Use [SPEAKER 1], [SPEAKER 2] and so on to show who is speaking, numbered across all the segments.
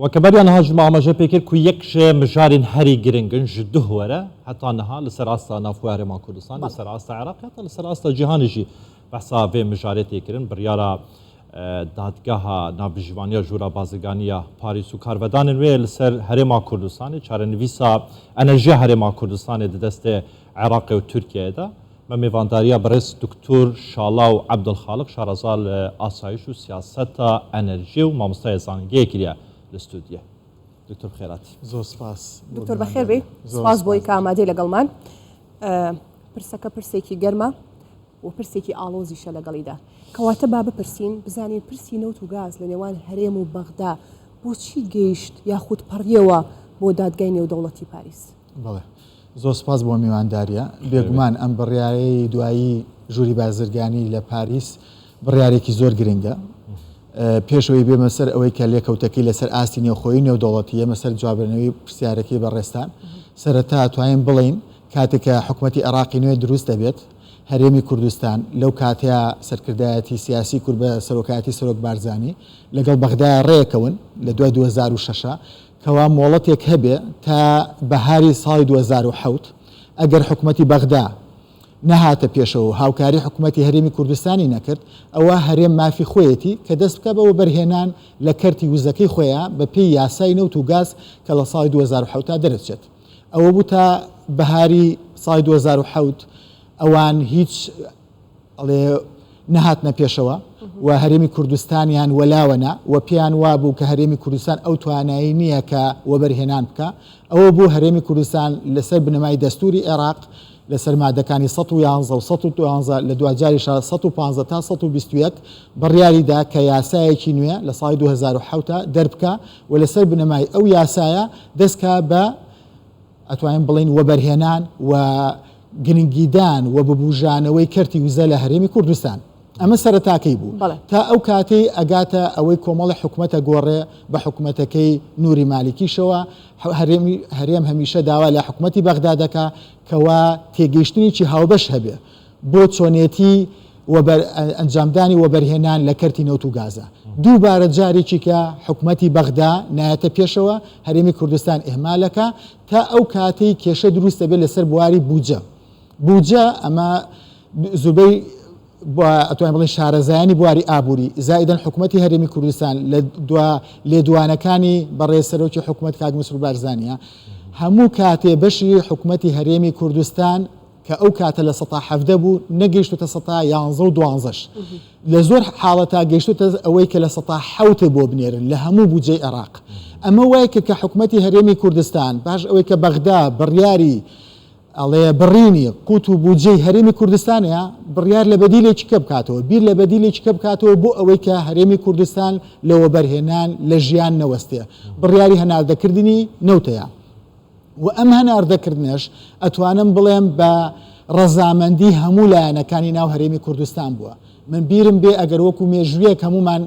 [SPEAKER 1] وەکە بەریا niha ji me amaje pê kir ku yek ji mijarên herî giring in ji duh were heta niha li ser asta navxwe Herêma Kurdistanê, li ser asta Iraqê heta li ser asta cîhanê jî behsa vê mijarê tê kirin. Biryara Dadgeha Navbijîvaniya Jûra Bazirganî ya Parîs û karvedanên wê li ser Herêma Kurdistanê, çarenivîsa enerjiya Herêma Kurdistanê di destê Iraqê û Tirkiyeyê de. Me mêvandariya birêz Doktor Şalaw Ebdulxaliq şareza li asayîş û siyaseta enerjiyê û mamostayê zanîngehê kiriye li stûdiyê. Doktor bi xêr hatî.
[SPEAKER 2] Zor spas.
[SPEAKER 3] Doktor bi xêr bî. Spas بۆی کە ئامادەی لەگەڵمان. پرسەکە پرسێکی گەرمە و پرسێکی ئاڵۆزیشە لەگەڵیدا. کەواتە با بپرسین بزانین پرسی نەوت و گاز لە نێوان هەرێم و بەغدا بۆچی گەیشت یاخود پەڕیەوە بۆ دادگای نێودەوڵەتی پاریس؟
[SPEAKER 2] بەڵێ زۆر سپاس بۆ میوانداریە. بێگومان ئەم بڕیارەی دوایی ژووری بازرگانی لە پاریس بڕیارێکی زۆر گرنگە. پێشەوەی بێمە سەر ئەوەی کە لێکەوتەکەی لەسەر ئاستی نێوخۆیی نێودەوڵەتی یەمە سەر جوابەنەوەی پرسیارەکەی بەڕێزتان. سەرەتا توانین بڵێین کاتێک کە حکومەتی عێراقی نوێ دروست دەبێت هەرێمی کوردستان لەو کاتەیا سەرکردایەتی سیاسی کورد بە سەرۆکایەتی سەرۆک بارزانی لەگەڵ بەغدایە ڕێکەون لە دوای 2006 کەوا مۆڵەتێک هەبێ تا بەهاری ساڵی 2007 ئەگەر حکومەتی بەغدا نەهاتە پێشەوە و هاوکاری حکومەتی هەرێمی کوردستانی نەکرد ئەوا هەرێم مافی خۆیەتی کە دەست بکا بە وەبەرهێنان لە کەرتی وزەکەی خۆیا بە پێی یاسای نەوت و گاز کە لە ساڵی 2007 تا دەرەچێت. ئەوە بوو تا بەهاری ساڵی 2007 ئەوان هیچ ئەڵێ نەهاتنە پێشەوە و هەرێمی کوردستانیان وەلاوە نا و پێیان وابوو کە هەرێمی کوردستان ئەو توانایی نییە کە وەبەرهێنان بکا. ئەوە بوو هەرێمی کوردستان لەسەر بنەمای دەستووری عێراق لەسەر مادەکانی 111 و 112 لە دواجاریشا 115 تا 121 بڕیاری دا کە یاسایەکی نوێ لە ساڵی 2007 دەربکا و لەسەر بنەمای ئەو یاسایە دەست کا بە ئەتوانین بڵێین وەبەرهێنان و گرنگیدان و ببوژانەوەی کەرتی وزە لە هەرێمی کوردستان. ئەمە سەرەتاکەی بوو. تا ئەو کاتەی ئەگاتە ئەوەی کۆمەڵی حکومەت ئەگۆڕێ بە حکومەتەکەی نوری مالیکیشەوە، هەرێمی هەرێم هەمیشە داوا لە حکومەتی بەغدا دەکا کەوا تێگەیشتنێکی هاوبەش هەبێ بۆ چۆنێتی وەبەر ئەنجامدانی وەبەرهێنان لە کەرتی نەوت و گازا. دووبارە جارێکیکە حکومەتی بەغدا نایەتە پێشەوە، هەرێمی کوردستان ئیهمالەکا تا ئەو کاتەی کێشە دروست دەبێت لەسەر بواری بودجە. بودجە ئەمە زوربەی ئەتوانین بڵێین شارەزایانی بواری ئابووری زائیدەن حکومەتی هەرێمی کوردستان لە دوا لێدوانەکانی بەڕێز سەرۆکی حکومەت کاک مەسرور بارزانیە هەموو کاتێ بەشی حکومەتی هەرێمی کوردستان کە ئەو کاتە 17% بوو نەگەیشتوتە 11% و دوانزەش لە زۆر حاڵەتا گەیشتوتە ئەوەی کە 7% بۆ بنێرن لە هەموو بودجەی عێراق. ئەمە وای کرد کە حکومەتی هەرێمی کوردستان پاش ئەوەی کە بەغدا بڕیاری ئەڵێ بڕینی قوت و بودجەی هەرێمی کوردستانە بڕیار لە بەدیلێکی کە بکاتەوە بیر لە بەدیلێکی کە بکاتەوە بۆ ئەوەی کە هەرێمی کوردستان لە وەبەرهێنان لە ژیان نەوەستێ بڕیاری هەناردەکردنی نەوتەیە. و ئەم هەناردەکردنەش ئەتوانم بڵێم بە ڕەزامەندی هەموو لایەنەکانی ناو هەرێمی کوردستان بووە. من بیرم بێ ئەگەر وەکو مێژوویەک هەموومان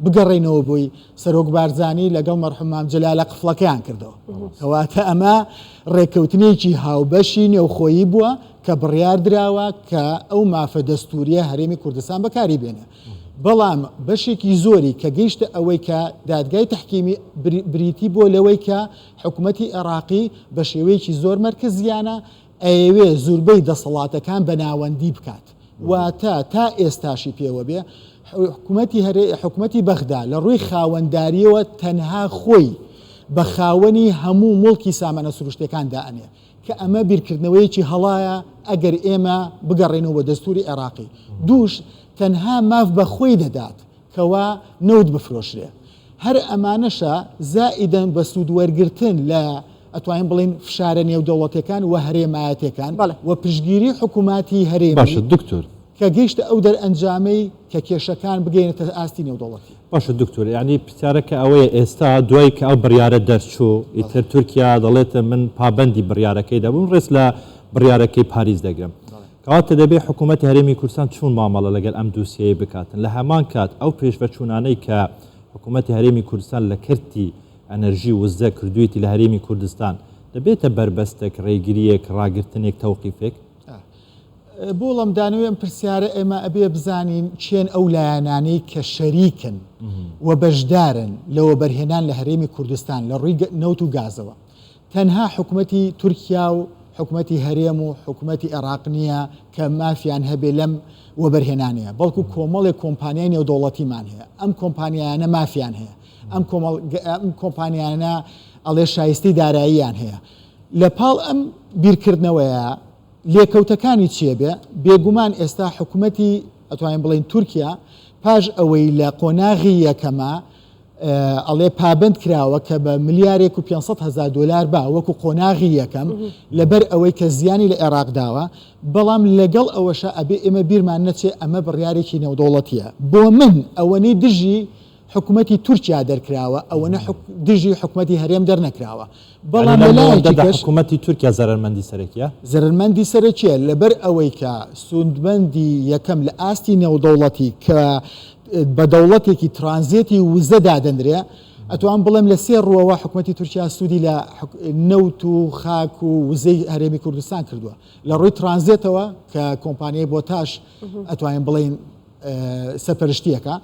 [SPEAKER 2] بگەڕێینەوە بۆی، سەرۆک بارزانی لەگەڵ مەرحوم مام جەلالە قفڵەکەیان کردەوە. کەواتە ئەمە ڕێککەوتنێکی هاوبەشی نێوخۆیی بووە کە بڕیار دراوە کە ئەو مافە دەستوورییە هەرێمی کوردستان بەکاری بێنێ. بەڵام بەشێکی زۆری کە گەیشتە ئەوەی کە دادگای تەحکیمی بریتی بووە لەوەی کە حکومەتی عێراقی بە شێوەیەکی زۆر مەرکەزییانە ئەیەوێ زوربەی دەسەڵاتەکان بە ناوەندی بکات واتە تا ئێستاشی پێوە بێ حکومەتی هەرێ حکومەتی بەغدا لە ڕووی خاوەندارییەوە تەنها خۆی بە خاوەنی هەموو موڵکی سامانە سروشتیەکان دائەنێ کە ئەمە بیرکردنەوەیەکی هەڵایە ئەگەر ئێمە بگەڕێینەوە بۆ دەستوری عێراقی دووش تەنها ماف بە خۆی دەدات کەوا نەوت بفرۆشرێ. هەر ئەمانەشە زائیدەن بە سوود وەرگرتن لە ئەتوانین بڵێین فشارە نێودەوڵەتیەکان و هەرێمایەتیەکان و پشتگیری حکوماتی هەرێمی
[SPEAKER 1] باشە دکتۆر.
[SPEAKER 2] کە گەیشتە ئەو دەرئەنجامەی کە کێشەکان بگەیەنێتە ئاستی نێودەوڵەتی.
[SPEAKER 1] باشە دکتۆر یانی پرسیارەکە ئەوەیە ئێستا دوای کە ئەو بڕیارە دەرچوو ئیتر تورکیا دەڵێت من پابەندی بڕیارەکەی دەبم ڕێز لە بڕیارەکەی پاریس دەگرم. کەواتە دەبێ حکوومەتی هەرێمی کوردستان چۆن مامەڵە لەگەل ئەم دوسیەیە بکاتن؟ لە هەمان کات ئەو پێشڤەچوونانەی کە حکوومەتی هەرێمی کوردستان لە کەرتی ئەنەرژی و وزە کردوویەتی لە هەرێمی کوردستان دەبێتە بەربەستێک، ڕێگرییەک، ڕاگرتنێک، تەوقیفێک؟
[SPEAKER 2] بۆ وەڵامدانەوەی ئەم پرسیارە ئێمە ئەبێ بزانین کێن ئەو لایەنانەی کە شەریکن و بەشدارن لە وەبەرهێنان لە هەرێمی کوردستان لە ڕووی نەوت و گازەوە. تەنها حکومەتی تورکیا و حکومەتی هەرێم و حکومەتی عێراق نییە کە مافیان هەبێ لەم وەبەرهێنانەیە، بەڵکو کۆمەڵێک کۆمپانیای نێودەوڵەتیمان هەیە، ئەم کۆمپانیایانە مافیان هەیە، ئەم کۆمپانیایانە ئەڵێ شایستەی داراییان هەیە. لە پاڵ ئەم بیرکردنەوەیە لێکەوتەکانی چیە بێ؟ بێگومان ئێستا حکومەتی ئەتوانین بڵێین تورکیا پاش ئەوەی لە قۆناغی یەکەما ئەڵێ پابەند کراوە کە بە ملیارێک و 500 هەزار دۆلار با وەکو قۆناغی یەکەم لەبەر ئەوەی کە زیانی لە عێراق داوە، بەڵام لەگەڵ ئەوەشا ئەبێ ئێمە بیرمان نەچێ ئەمە بڕیارێکی نێودەوڵەتیە. بۆ من ئەوەنەی دژی حکومەتی تورکیا دەرکراوە ئەوەنە دژی حکومەتی هەرێم دەرنەکراوە بەڵام
[SPEAKER 1] لە لایەکی کەش حکومەتی تورکیا زەرەرمەندی سەرەکیە؟
[SPEAKER 2] زەرەرمەندی سەرەکیە لەبەر ئەوەی کە سوندمەندی یەکەم لە ئاستی نێودەوڵەتی کە بە دەوڵەتێکی ترانزێتی وزە دادەنرێ ئەتوان بڵێم لە سێ ڕووەوە حکومەتی تورکیا سوودی لە نەوت و خاک و وزەی هەرێمی کوردستان کردووە لە ڕووی ترانزێتەوە کە کۆمپانیای بۆتاش ئەتوانین بڵێین سەرپەرشتیەکە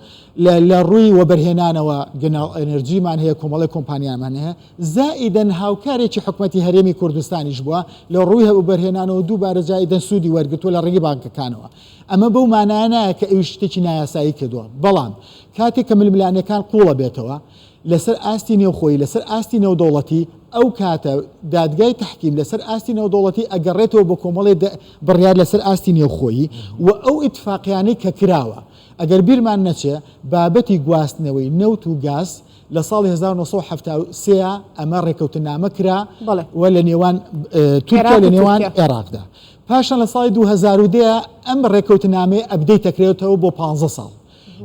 [SPEAKER 2] لە ڕووی وەبەرهێنانەوە گەناڵ ئەنرجیمان هەیە کۆمەڵی کۆمپانیامان هەیە زائیدەن هاوکارێکی حکومەتی هەرێمی کوردستانیش بووە لە ڕووی وەبەرهێنانەوە دووبارە زائیدەن سوودی وەرگتووە لە ڕێگەی بانکەکانەوە ئەمە بەو مانایە نایە کە ئەویش شتێکی نایاسایی کردووە بەڵام کاتێک کە ململانێکان قوڵە بێتەوە لەسەر ئاستی نێوخۆیی لەسەر ئاستی نێودەوڵەتی ئەو کاتە دادگای تەحکیم لەسەر ئاستی نێودەوڵەتی ئەگەڕێتەوە بۆ کۆمەڵێ بڕیار لەسەر ئاستی نێوخۆیی و ئەو ئیتفاقیانەی کە کراوە. ئەگەر بیرمان نەچێ بابەتی گواستنەوەی نەوت و گاز لە ساڵی 1973 ئەمە ڕێکەوتننامە کرا و لە نێوان تورکیا لە نێوان عێراقدا. پاشان لە ساڵی 2010 ئەم ڕێکەوتنامەیە update ئەکرێتەوە بۆ 15 ساڵ.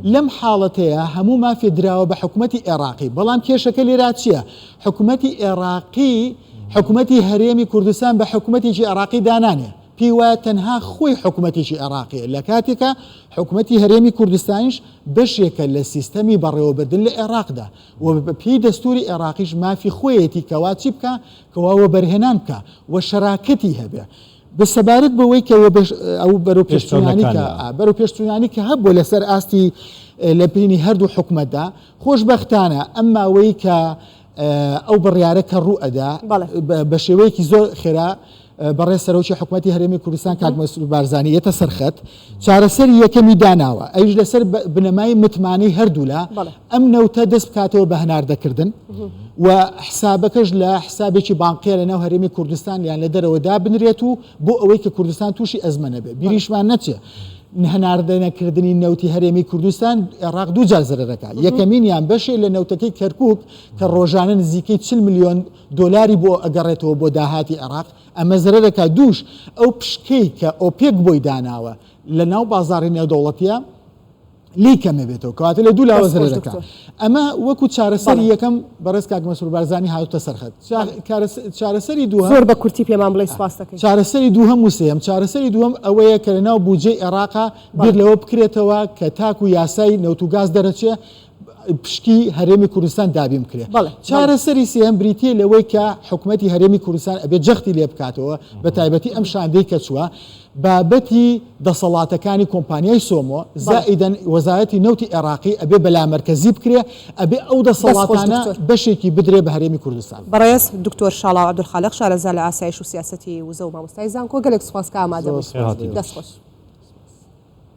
[SPEAKER 2] لەم حاڵەتەیا هەموو مافێ دراوە بە حکومەتی ئێڕاقی، بەڵام کێشەکە لێرا چیە؟ حکومەتی ئێڕاقی حکومەتی هەرێمی کوردستان بە حکومەتێکی ئێڕاقی دانانێ، پێی وایە تەنها خۆی حکومەتێکی ئێڕاقیە، لە کاتێکا حکومەتی هەرێمی کوردستانیش بەشێکە لە سیستەمی بەڕێوەبردن لە ئێڕاقدا و بە پێی دەستوری ئێڕاقیش مافی خۆیەتی کەوا چی بکا؟ کەوا وەبەرهێنان بکا و شەراکەتی هەبێ. بە سەبارەت بەوەی کە ئەو بەرەوپێشچوونانی کە بەرەوپێشچوونانی کە هەبوو لەسەر ئاستی لە بینی هەردوو حکومەتدا خۆشبەختانە ئەم ماوەی کە ئەو بڕیارە کە ڕوو ئەدا بە شێوەیەکی زۆر خێرا بەڕێز سەرۆکی حکومەتی هەرێمی کوردستان کاک مەسرور بارزانی یەتە سەرخەت چارەسەری یەکەمی داناوە ئەویش لەسەر بنەمای متمانەی هەردوولا ئەم نەوتە دەست بکاتەوە بە هەناردەکردن و حسابەکەش لە حسابێکی بانقیە لە ناو هەرێمی کوردستان یان لە دەرەوە دابنرێت و بۆ ئەوەی کە کوردستان تووشی ئەزمە نەبێت بیریشمان نەچێ هەناردە نەکردنی نەوتی هەرێمی کوردستان عێراق دوو جار زەرەرەکە یەکەمینیان بەشێ لە نەوتەکەی کەرکک کە ڕۆژانە نزیکەی 40 ملیۆن دۆلاری بۆ ئەگەڕێتەوە بۆ داهاتی عێراق ئەمە زەرەرەکە دووش ئەو پشکەی کە ئۆپێک بۆی داناوە لە ناو بازاڕی نێودەوڵەتیە لێی کەمەبێتەوە کەواتە لە دوو لاوە زەرەرەکە ئەمە وەکو چارەسەری یەکەم بەڕێز کاک مەسرور بارزانی هاتوتە سەرخەت چارەسەری دووهەم
[SPEAKER 3] زۆر بە کورتی پێمان بڵێ سوپاس دەکەین
[SPEAKER 2] چارەسەری دووهەم و سێیەم چارەسەری دووەم ئەوەیە کە لەناو بودجەی عێراقا بیر لەوە بکرێتەوە کە تاکو یاسای نەوت و گاز دەرەچێ پشکی هەرێمی کوردستان دابین بکرێ چارەسەری سێیەم بریتییە لەوەی کە حکومەتی هەرێمی کوردستان ئەبێ جەختی لێ بکاتەوە بە تایبەتی ئەم شاندەی کە چووە بابەتی دەسەڵاتەکانی کۆمپانیای سۆمۆ زائیدەن وەزارەتی نەوتی عێراقی ئەبێ بە لامەرکەزی بکرێ ئەبێ ئەو دەسەڵاتانە بەشێکی بدرێ بە هەرێمی کوردستان.
[SPEAKER 3] بەڕێز دکتۆر شاڵاو عەبدولخالق شارەزا لە ئاسایش و سیاسەتی وزە و مامۆستای زانکۆ گەلێک سوپاس کە ئامادە بوویت. دەست خۆش.